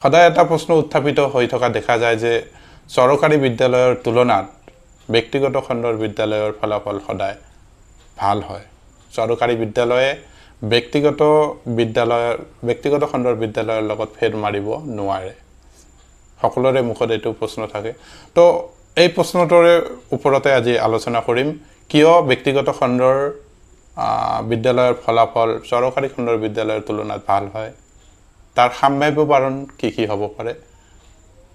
সদায় এটা প্ৰশ্ন উত্থাপিত হৈ থকা দেখা যায় যে চৰকাৰী বিদ্যালয়ৰ তুলনাত ব্যক্তিগত খণ্ডৰ বিদ্যালয়ৰ ফলাফল সদায় ভাল হয়। চৰকাৰী বিদ্যালয়ে ব্যক্তিগত বিদ্যালয়ৰ ব্যক্তিগত খণ্ডৰ বিদ্যালয়ৰ লগত ফেৰ মাৰিব নোৱাৰে। সকলোৰে মুখত এইটো প্ৰশ্ন থাকে। তো এই প্ৰশ্নটোৰে ওপৰতে আজি আলোচনা কৰিম, কিয় ব্যক্তিগত খণ্ডৰ বিদ্যালয়ৰ ফলাফল চৰকাৰী খণ্ডৰ বিদ্যালয়ৰ তুলনাত ভাল হয়, তাৰ সাম্ভাব্য কাৰণ কি কি হ'ব পাৰে,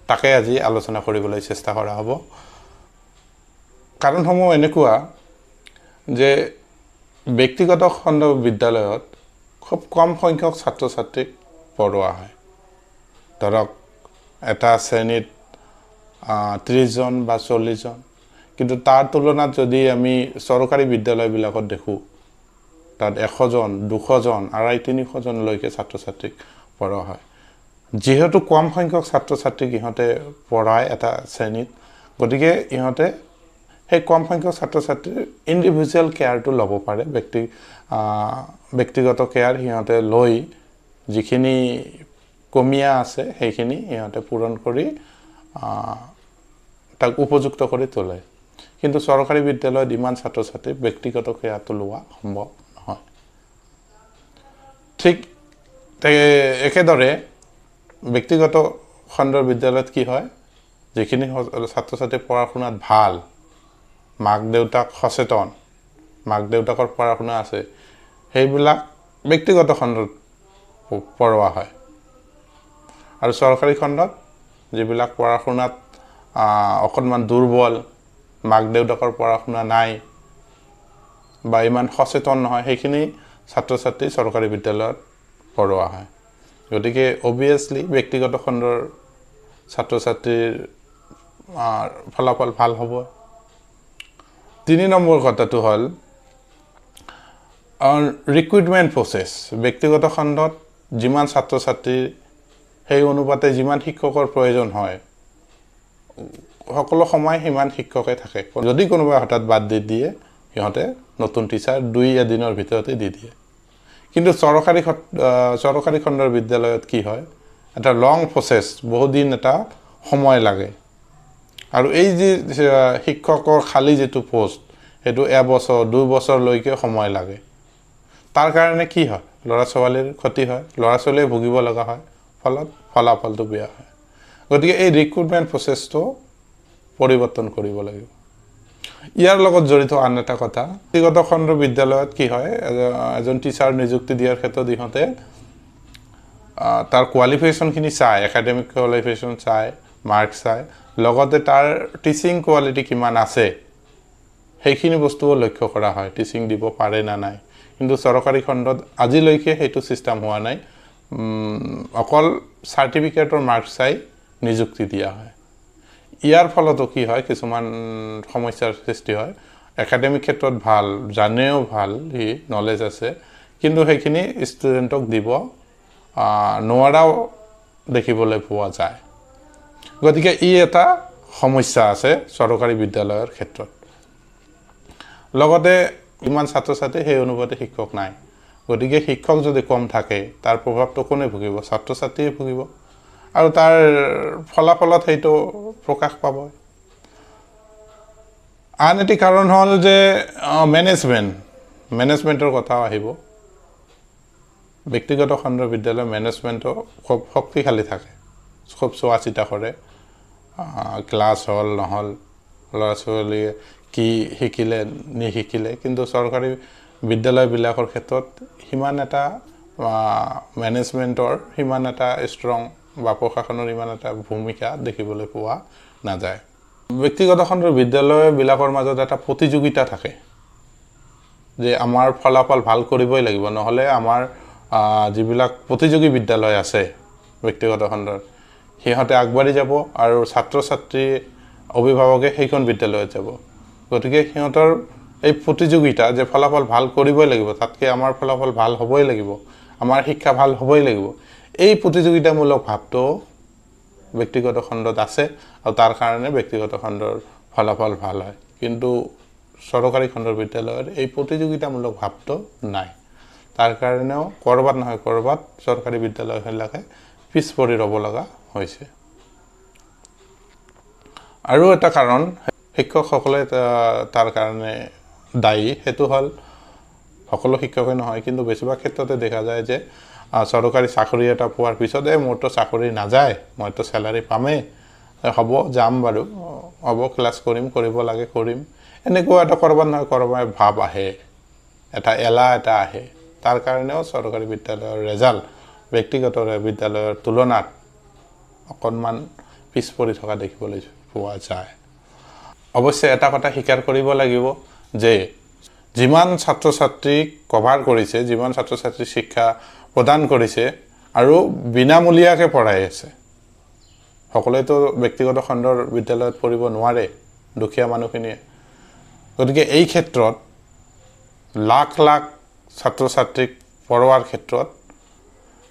তাকে আজি আলোচনা কৰিবলৈ চেষ্টা কৰা হ'ব। কাৰণসমূহ এনেকুৱা যে ব্যক্তিগত খণ্ড বিদ্যালয়ত খুব কম সংখ্যক ছাত্ৰ ছাত্ৰীক পঢ়োৱা হয়। ধৰক এটা শ্ৰেণীত 30জন বা 40জন, কিন্তু তাৰ তুলনাত যদি আমি চৰকাৰী বিদ্যালয়বিলাকত দেখোঁ, তাত 100জন, 200জন, 250-300জনলৈকে ছাত্ৰ ছাত্ৰীক পঢ়োৱা হয়। যিহেতু কম সংখ্যক ছাত্ৰ ছাত্ৰীক ইহঁতে পঢ়ায় এটা শ্ৰেণীত, গতিকে ইহঁতে সেই কম সংখ্যক ছাত্ৰ ছাত্ৰীৰ ইণ্ডিভিজুৱেল কেয়াৰটো ল'ব পাৰে। ব্যক্তিগত কেয়াৰ সিহঁতে লৈ যিখিনি কমীয়া আছে সেইখিনি ইহঁতে পূৰণ কৰি তাক উপযুক্ত কৰি তোলে। কিন্তু চৰকাৰী বিদ্যালয়ত ইমান ছাত্ৰ ছাত্ৰী ব্যক্তিগত কেয়াৰটো লোৱা সম্ভৱ নহয়। ঠিক একেদৰে ব্যক্তিগত খণ্ডৰ বিদ্যালয়ত কি হয়, যিখিনি ছাত্ৰ ছাত্ৰী পঢ়া শুনাত ভাল, মাক দেউতাক সচেতন, মাক দেউতাকৰ পঢ়া শুনা আছে, সেইবিলাক ব্যক্তিগত খণ্ডত পঢ়োৱা হয়। আৰু চৰকাৰী খণ্ডত যিবিলাক পঢ়া শুনাত অকণমান দুৰ্বল, মাক দেউতাকৰ পঢ়া শুনা নাই বা ইমান সচেতন নহয়, সেইখিনি ছাত্ৰ ছাত্ৰী চৰকাৰী বিদ্যালয়ত পঢ়োৱা হয়। গতিকে অভিয়াছলি ব্যক্তিগত খণ্ডৰ ছাত্ৰ ছাত্ৰীৰ ফলাফল ভাল হ'ব। 3 নম্বৰ কথাটো হ'ল ৰিক্ৰুইটমেণ্ট প্ৰচেছ। ব্যক্তিগত খণ্ডত যিমান ছাত্ৰ ছাত্ৰী সেই অনুপাতে যিমান শিক্ষকৰ প্ৰয়োজন হয়, সকলো সময় সিমান শিক্ষকে থাকে। যদি কোনোবাই হঠাৎ বাদ দি দিয়ে, সিহঁতে নতুন টিচাৰ 2 এদিনৰ ভিতৰতে দি দিয়ে। কিন্তু চৰকাৰী খণ্ডৰ বিদ্যালয়ত কি হয়, এটা লং প্ৰচেছ, বহুদিন এটা সময় লাগে। আৰু এই যি শিক্ষকৰ খালী যিটো পষ্ট, সেইটো এবছৰ 2 বছৰলৈকে সময় লাগে। তাৰ কাৰণে কি হয়, ল'ৰা ছোৱালীৰ ক্ষতি হয়, ল'ৰা ছোৱালীয়ে ভুগিব লগা হয়, ফলত ফলাফলটো বেয়া হয়। গতিকে এই ৰিক্ৰুটমেণ্ট প্ৰচেছটো পৰিৱৰ্তন কৰিব লাগিব। ইয়াৰ লগত জড়িত আন এটা কথা, ব্যক্তিগত খণ্ডৰ বিদ্যালয়ত কি হয়, এজন টিচাৰ নিযুক্তি দিয়াৰ ক্ষেত্ৰত ইহঁতে তাৰ কোৱালিফিকেশ্যনখিনি চায়, একাডেমিক কোৱালিফিকেশ্যন চায়, মাৰ্ক চায়, লগতে তাৰ টিচিং কোৱালিটি কিমান আছে সেইখিনি বস্তুও লক্ষ্য কৰা হয়, টিচিং দিব পাৰে নে নাই। কিন্তু চৰকাৰী খণ্ডত আজিলৈকে সেইটো ছিষ্টেম হোৱা নাই, অকল চাৰ্টিফিকেটৰ মাৰ্ক চাই নিযুক্তি দিয়া হয়। ইয়াৰ ফলতো কি হয়, কিছুমান সমস্যাৰ সৃষ্টি হয়। একাডেমিক ক্ষেত্ৰত ভাল, জানেও ভাল, সি নলেজ আছে, কিন্তু সেইখিনি ষ্টুডেণ্টক দিব নোৱাৰাও দেখিবলৈ পোৱা যায়। গতিকে ই এটা সমস্যা আছে চৰকাৰী বিদ্যালয়ৰ ক্ষেত্ৰত। লগতে ইমান ছাত্ৰ ছাত্ৰী সেই অনুপাতে শিক্ষক নাই, গতিকে শিক্ষক যদি কম থাকে তাৰ প্ৰভাৱটো কোনে ভুগিব, ছাত্ৰ ছাত্ৰীয়ে ভুগিব, আৰু তাৰ ফলাফলত সেইটো প্ৰকাশ পাব। আন এটি কাৰণ হ'ল যে মেনেজমেণ্টৰ কথাও আহিব। ব্যক্তিগত খণ্ডৰ বিদ্যালয়ৰ মেনেজমেণ্টো খুব শক্তিশালী থাকে, খুব চোৱা চিতা কৰে, ক্লাছ হ'ল নহ'ল, ল'ৰা ছোৱালীয়ে কি শিকিলে নিশিকিলে। কিন্তু চৰকাৰী বিদ্যালয়বিলাকৰ ক্ষেত্ৰত সিমান এটা মেনেজমেণ্টৰ সিমান এটা ষ্ট্ৰং বা প্ৰশাসনৰ ইমান এটা ভূমিকা দেখিবলৈ পোৱা নাযায়। ব্যক্তিগত খণ্ডৰ বিদ্যালয়বিলাকৰ মাজত এটা প্ৰতিযোগিতা থাকে যে আমাৰ ফলাফল ভাল কৰিবই লাগিব, নহ'লে আমাৰ যিবিলাক প্ৰতিযোগী বিদ্যালয় আছে ব্যক্তিগত খণ্ডৰ, সিহঁতে আগবাঢ়ি যাব আৰু ছাত্ৰ ছাত্ৰী অভিভাৱকে সেইখন বিদ্যালয়ত যাব। গতিকে সিহঁতৰ এই প্ৰতিযোগিতা যে ফলাফল ভাল কৰিবই লাগিব, তাতকৈ আমাৰ ফলাফল ভাল হ'বই লাগিব, আমাৰ শিক্ষা ভাল হ'বই লাগিব, এই প্ৰতিযোগিতামূলক ভাৱটো ব্যক্তিগত খণ্ডত আছে আৰু তাৰ কাৰণে ব্যক্তিগত খণ্ডৰ ফলাফল ভাল হয়। কিন্তু চৰকাৰী খণ্ডৰ বিদ্যালয়ৰ এই প্ৰতিযোগিতামূলক ভাৱটো নাই, তাৰ কাৰণেও ক'ৰবাত নহয় ক'ৰবাত চৰকাৰী বিদ্যালয়বিলাকে পিছ পৰি ৰ'ব লগা হৈছে। আৰু এটা কাৰণ শিক্ষকসকলে তাৰ কাৰণে দায়ী, সেইটো হ'ল সকলো শিক্ষকে নহয়, কিন্তু বেছিভাগ ক্ষেত্ৰতে দেখা যায় যে চৰকাৰী চাকৰি এটা পোৱাৰ পিছতে মোৰতো চাকৰি নাযায়, মইতো চেলাৰী পামেই, হ'ব যাম বাৰু, হ'ব ক্লাছ কৰিম, কৰিব লাগে কৰিম, এনেকুৱা এটা ক'ৰবাত নহয় ক'ৰবাত ভাৱ আহে, এটা এলাহ এটা আহে। তাৰ কাৰণেও চৰকাৰী বিদ্যালয়ৰ ৰেজাল্ট ব্যক্তিগত বিদ্যালয়ৰ তুলনাত অকণমান পিছ পৰি থকা দেখিবলৈ পোৱা যায়। অৱশ্যে এটা কথা স্বীকাৰ কৰিব লাগিব যে যিমান ছাত্ৰ ছাত্ৰীক কভাৰ কৰিছে, যিমান ছাত্ৰ ছাত্ৰীক শিক্ষা প্ৰদান কৰিছে আৰু বিনামূলীয়াকৈ পঢ়াই আছে, সকলোৱেতো ব্যক্তিগত খণ্ডৰ বিদ্যালয়ত পঢ়িব নোৱাৰে দুখীয়া মানুহখিনিয়ে, গতিকে এই ক্ষেত্ৰত লাখ লাখ ছাত্ৰ ছাত্ৰীক পঢ়োৱাৰ ক্ষেত্ৰত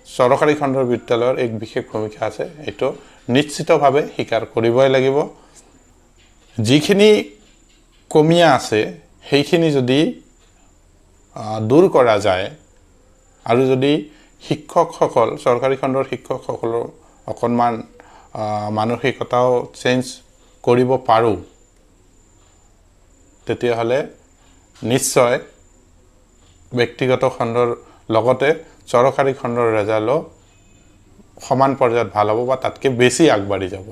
চৰকাৰী খণ্ডৰ বিদ্যালয়ৰ এক বিশেষ ভূমিকা আছে, এইটো নিশ্চিতভাৱে স্বীকাৰ কৰিবই লাগিব। যিখিনি কমীয়া আছে সেইখিনি যদি দূৰ কৰা যায় আৰু যদি শিক্ষকসকল, চৰকাৰী খণ্ডৰ শিক্ষকসকলৰ অকণমান মানসিকতাও চেঞ্জ কৰিব পাৰোঁ, তেতিয়াহ'লে নিশ্চয় ব্যক্তিগত খণ্ডৰ লগতে চৰকাৰী খণ্ডৰ ৰেজাল্টো সমান পৰ্যায়ত ভাল হ'ব বা তাতকৈ বেছি আগবাঢ়ি যাব।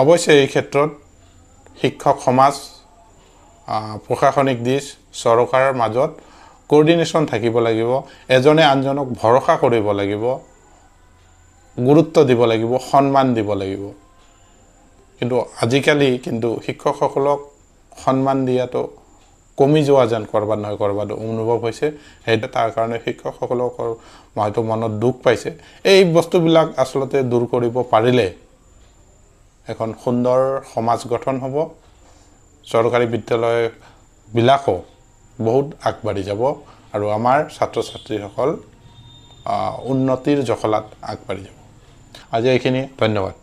অৱশ্যে এই ক্ষেত্ৰত শিক্ষক সমাজ, প্ৰশাসনিক দিশ, চৰকাৰৰ মাজত কোঅৰ্ডিনেশ্যন থাকিব লাগিব, এজনে আনজনক ভৰসা কৰিব লাগিব, গুৰুত্ব দিব লাগিব, সন্মান দিব লাগিব। কিন্তু আজিকালি কিন্তু শিক্ষকসকলক সন্মান দিয়াটো কমি যোৱা যেন ক'ৰবাত নহয় ক'ৰবাত অনুভৱ হৈছে। সেইটো তাৰ কাৰণে শিক্ষকসকলক হয়তো মনত দুখ পাইছে। এই বস্তুবিলাক আচলতে দূৰ কৰিব পাৰিলে এখন সুন্দৰ সমাজ গঠন হ'ব, চৰকাৰী বিদ্যালয়বিলাকো বহুত আগবাঢ়ি যাব আৰু আমাৰ ছাত্ৰ ছাত্ৰীসকল উন্নতিৰ জখলাত আগবাঢ়ি যাব। আজি এইখিনি, ধন্যবাদ।